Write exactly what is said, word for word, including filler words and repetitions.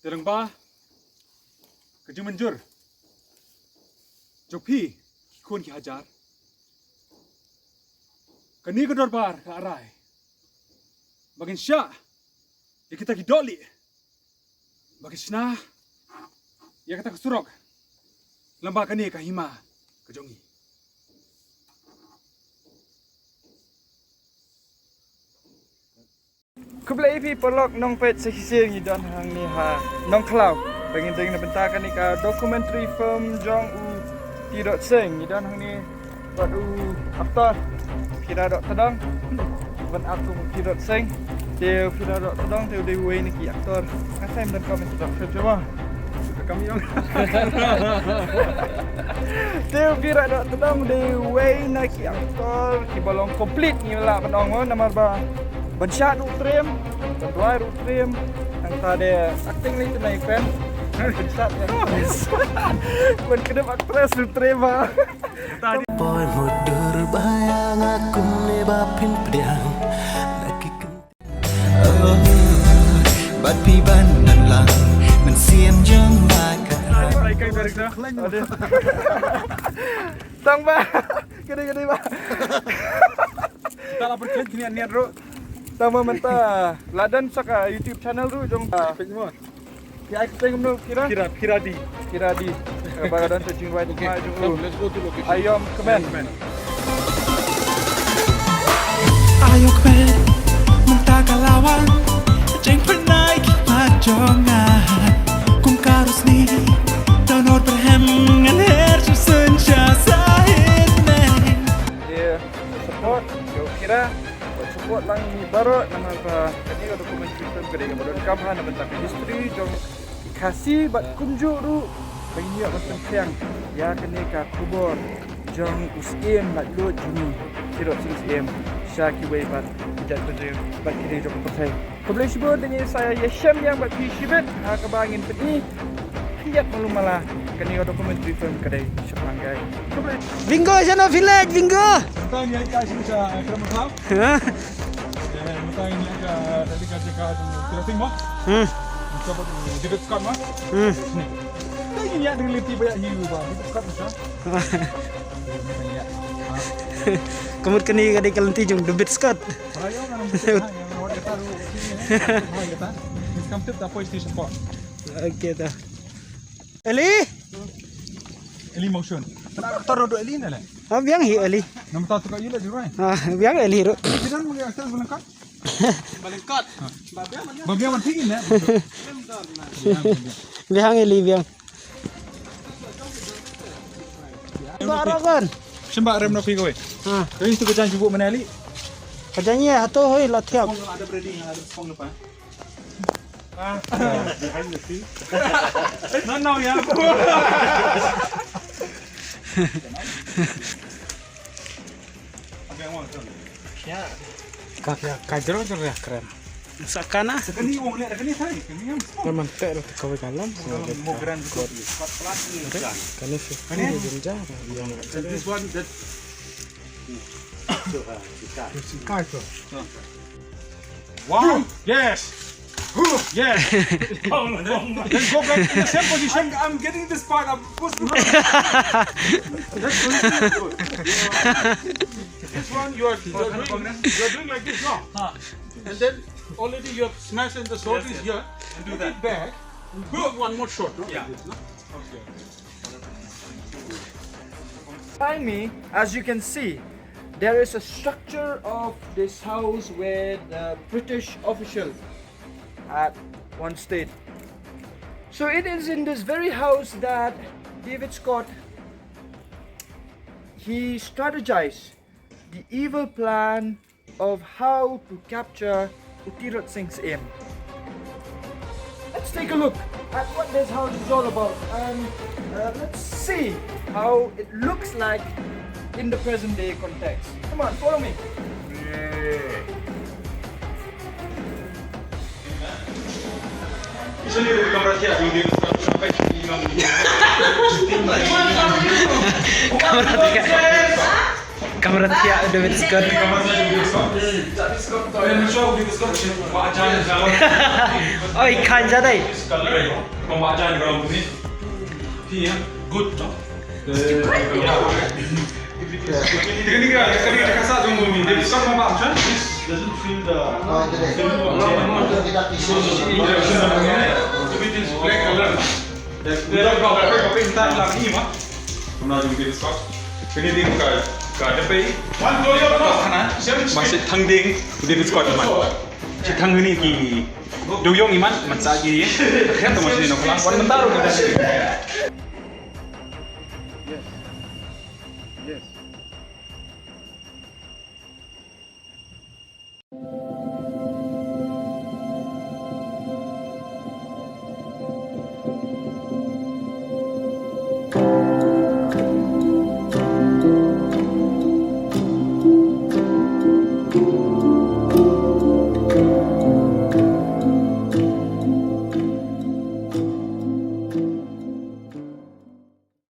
Te lyngba ka jingmynjur jong phi ki khun ki hajar, kane ka dorbar ka arai ba ngin shah ïa kita ki dohlieh ba ki shna ïa kata ka surok lyngba kane ka hima ka jong ngi. Khublei ïa phi paralok nongpeit sa shisien, ngi don hangne ha Nongkhlaw ba ngin ïeng na bynta kane ka documentary film jong u Tirot Sing. Ngi don hangne bad u actor Phira Dohtdong. Ban ap kum u Tirot Sing. Te u Phira Dohtdong te u dei uwei na ki actor. Nga shem don comment dok shem shem. Ka kam ïong. Te u Phira Dohtdong u dei uwei na ki actor kiba long complete, ngi lah ban ong mo, namar ba ban shah ruh u triem, ban duwai ruh u triem. Nangta de acting lei te na i pen. Ban shah actress. Ban kdem actress ruh u triem ba. Poi mudur ba ïa nga kumne ba phin pdiang. Na ki kyn- Oh, bad phi ban nang lang mynsiem jong nga ka. Tang ba. Kane kane ba. Ta la pynkheiñ kine niat ruh. Tang ba mynta la don sa ka YouTube channel ruh jong ba. Ki ai kyrteng kumno, Phira? Phira, Phira D. Phira D. Ba ka don sa jingrwai. Okay, ma jong come, u. Let's go to location. Aiom kmen. Kmen. Aiom kmen. Mynta ka la wan jingpynai ki mat jong nga. Kum ka rosni don or perhem ngan her shu sun sha sahit ne. Ïa support ïa u Phira, bad support lang ïa ngi baroh namar ba kane ka documentary film ka dei kaba donkam ha na bynta ka history jong ki Khasi bad kumjuh ruh ba ngin ïoh ban pynphriang ïa kane ka khubor jong u Syiem laitluid jong ngi, Tirot Sing Syiem, sha kiwei pat ki jait bynriew bad ki ri jong ka pyrthei. Khublei shibun, te ngin sa ïashem biang bad phi shibit ha kaba ngin pyni khyndiat malu mala. Kane ka documentary film ka dei shaphang kai. Khublei. Bingo, shano village, bingo. Mynta ngi ïa ka shisha, eh, kra masa. Ha? Eh, mynta ngi ïa ka, eh, tadi ka jaka tu, kira sing mo? Hmm. Mynta ba tu, David Scott mo? Hmm. Tadi ngi ïa dengan lenti banyak hiu ba, David Scott masa. Mynta ngi ïa. Ha. Kamut kane ka dei ka lenti jong David Scott. Raya orang betul, ha, yang rawat kata tu, sini, eh. Ha, kata. Ni kam tip tak apa isti support. Okay, ta. Eli? Eli motion. Kena aktor duduk Eli ni lah. Ah, biang hi Eli. Nama tahu tu kat you lah, Jurai? Ah, biang Eli ru. Kita nak pergi aktor Balengkat. Balengkat. Babiang mana? Babiang mana tinggi ni? Biang Eli, biang. Ba ragan. Sembak rem no pi koi. Ha. Koi tu kejan cubu mana Eli? Kejan ye hato hoi la thiap. Ada breading, ada pong depan. Ah, behind the scene. No, no, yeah. Ka, ka, ka jrong jrong ïa kren. Sa kana? Sa kani wong le, kani sai, kani yang. Memang tak ada kawai kalam. Mo gran kot. Kani sih. Kani? Yang this one, that. One. Yes. Yes. Then go back in the same position. I'm, I'm getting this part. I'm supposed to. That's going to be good. This one, you are, you are doing, you are doing like this, no? And then already you have smashed and the salt is here. And do that. Put it back. And do one more shot, no? Yeah. Like this, no? Okay. Behind me, as you can see, there is a structure of this house where the British official had once stayed. So it is in this very house that David Scott, he strategized the evil plan of how to capture U Tirot Sing's aim. Let's take a look at what this house is all about, and, uh, let's see how it looks like in the present day context. Come on, follow me. Kamera tiga. Kamera thiah David Scott. Oi, khan ja dai. Good, no? Doesn't feel the If it is black color, no? Kumno jong David Scott? Kane dei ka, ka dpei. Wan to yo no. Khana. Ba shi thang ding David Scott man. Shi thang ni ki. Dewiong iman man sa ki. Khat to ma shi no kala. Wan mynta ruh ka dei.